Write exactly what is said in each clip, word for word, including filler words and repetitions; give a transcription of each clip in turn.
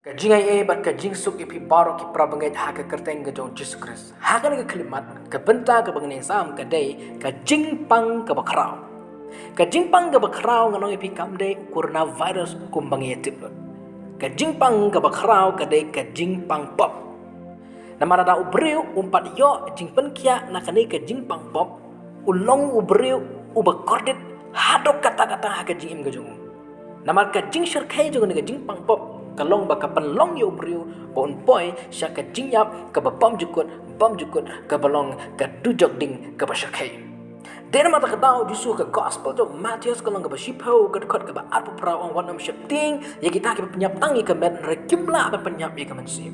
Ka jingai ei bad ka jingsuk ïa phi baroh ki para bangeit ha ka kyrteng ka jong Jisu Khrist. Ha kane ka khyllipmat, ka bynta kaba ngan ïa sam ka dei ka jingpang kaba khraw. Ka jingpang kaba khraw ngan ong ïa phi kam dei u coronavirus kumba ngi ïa tip lut. Ka jingpang kaba khraw ka dei ka jingpang pop. Namar lada u briew um pat ïoh jingpynkhiah na kane ka jingpang pop, u long u briew uba kordit haduh katta katta ha ka jingim ka jong u. Namar ka jingshyrkhei jong kane ka jingpang pop ka long ba ka pynlong ïa u briew ba un poi sha ka jingïap kaba bymjukut, bymjukut, kaba long ka dujok ding kaba shyrkhei. Dei namar kata ka daw Jisu ha ka gospel jong u Mathaios ka lynnong kaba shiphew ka dkhot kaba arphew phra u ong, wat nym sheptieng ïa kita kiba pynïap tang ïa ka met, hynrei kim lah ban pynïap ïa ka mynsiem.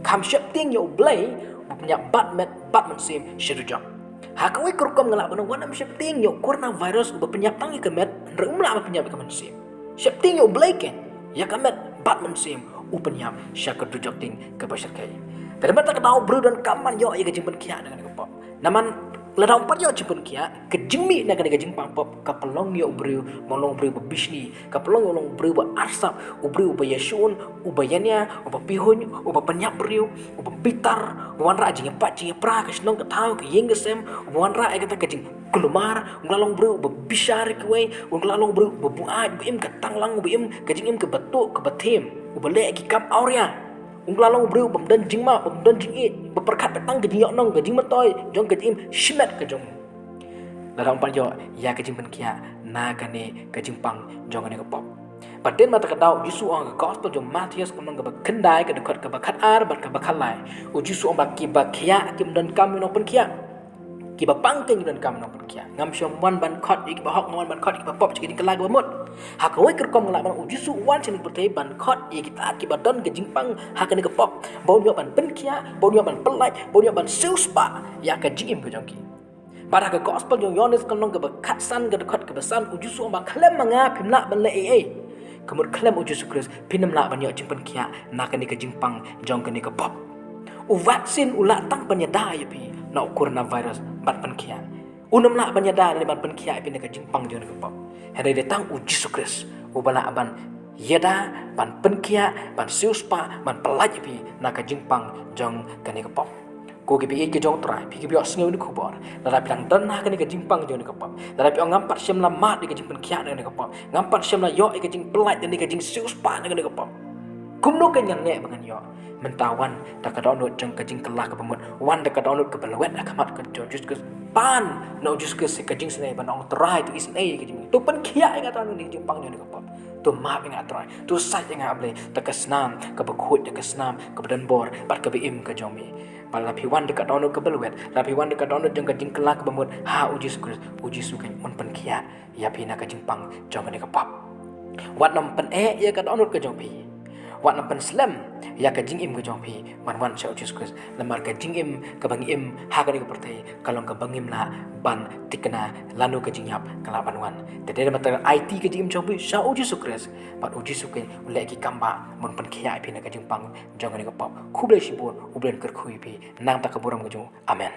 Kham sheptieng ïa U Blei uba pynïap bad met bad mynsiem sha dujok. Ha kawei ka rukom nga lah ban ong, wat nym sheptieng ïa u coronavirus uba pynïap tang ïa ka met, hynrei um lah ban pynïap ïa ka mynsiem. Sheptieng ïa U Blei keiñ, ïa ka met bad mynsiem u pynïap sha ka dujok ding kaba shyrkhei. Te namar kata ka daw u briew u donkam ban ïoh ïa ka jingpynkhiah na kane ka pop. Namar lada um pat ïoh jingpynkhiah, ka jingmih na kane ka jingpang pop ka pynlong ïa u briew ba u long u briew uba bishni, ka pynlong ïa u long u briew uba arsap, u briew uba ïashun, uba ïania, uba pihuiñ, uba pynïap briew, uba bitar, uba wanrah jingïapait jingïapra ha ka shnong ka thaw ka ïing ka sem, uba wanrah ïa kata ka jingkulmar, un la long u briew uba bishar ïa kiwei, un la long u briew uba buaid, uba im ka tanglang, uba im ka jingim kaba tuh kaba thiem, uba leh ki kam awria. Un la long u briew bym don jingmap, bym don jingïeit, ba pyrkhat ba tang ka jingïohnong, ka jingmyntoi jong ka jingim shimet ka jong u. Lada um pat ïoh ïa ka jingpynkhiah na kane ka jingpang jong kane ka pop. Bad dei namar kata ka daw u Jisu u ong ha ka gospel jong u Mathaios ka lynnong kaba khyndai ka dkhot kaba khatar bad kaba khatlai. U Jisu u ong ba kiba khiah kim donkam ïa u nongpynkhiah. Kiba pang keiñ ki donkam ïa u nongpynkhiah. Ngam shym wan ban khot ïa kiba hok, nga wan ban khot ïa kiba pop sha ka jingkylla kaba mut. Ha kawei ka rukom nga lah ban ong u Jisu u wan sha kane ka pyrthei ban khot ïa kita kiba don ka jingpang ha kane ka pop, ba un ïoh ban pynkhiah, ba un ïoh ban pyllait, ba un ïoh ban siewspah ïa ka jingim ka jong ki. Bad ha ka gospel jong u Ïoannis ka lynnong kaba khatsan ka dkhot kaba san, u Jisu u ong ba khlem ma nga phim lah ban leh ei ei. Ka mut khlem u Jisu Khrist phin ym lah ban ïoh jingpynkhiah na kane ka jingpang jong kane ka pop. U vaccine u lah tang ban ïada ïa phi na u coronavirus bad pynkhiah. Un ym lah ban ïada lane ban pynkhiah ïa phi na ka jingpang jong kane ka pop. Hynrei dei tang u Jisu Khrist uba lah ban ïada, ban pynkhiah, ban siewspah, ban pyllait ïa phi na ka jingpang jong kane ka pop. Ko kiba ïeit ka jong u Trai, phi kiba ïohsngew ïa kane ka khubor, lada phi dang don ha kane ka jingpang jong kane ka pop, lada phi ong ngam pat shym la mad ïa ka jingpynkhiah na kane ka pop, ngam pat shym la ïoh ïa ka jingpyllait na kane ka jingsiewspah na kane ka pop, kumno keiñ ngan leh ba ngan ïoh? Mynta wan da ka dohnud jong ka jingkylla kaba mut, wan da ka dohnud kaba lwet ha khmat ka jong u Jisu Khrist. Pan na u Jisu Khrist ka jingisynei, ban ong Trai, to isynei ïa ka jingim, to pynkhiah ïa nga Trai na ka jingpang jong kane ka pop. To map ïa nga Trai, to sait ïa nga Blei da ka snam kaba khuid, da ka snam kaba donbor bad kaba im ka jong me. Bad lada phi wan da ka dohnud kaba lwet, lada phi wan da ka dohnud jong ka jingkylla kaba mut ha u Jisu Khrist, u Jisu keiñ un pynkhiah ïa phi na ka jingpang jong kane ka pop. Wat nym pyneh ïa ka dohnud ka jong phi. Wat nym pynslem ïa ka jingim ka jong phi ban wan sha u Jisu Khrist. Namar ka jingim kaba ngi im ha kane ka pyrthei ka long kaba ngim lah ban thikna lano ka jingïap ka lah ban wan. Te dei namar kata aiti ka jingim jong phi sha u Jisu Khrist, bad u Jisu keiñ un leh ki kam ba un pynkhiah ïa phi na ka jingpang jong kane ka pop. Khublei shibun, U Blei un kyrkhu ïa phi. Nangta ka burom ka jong u. Amen.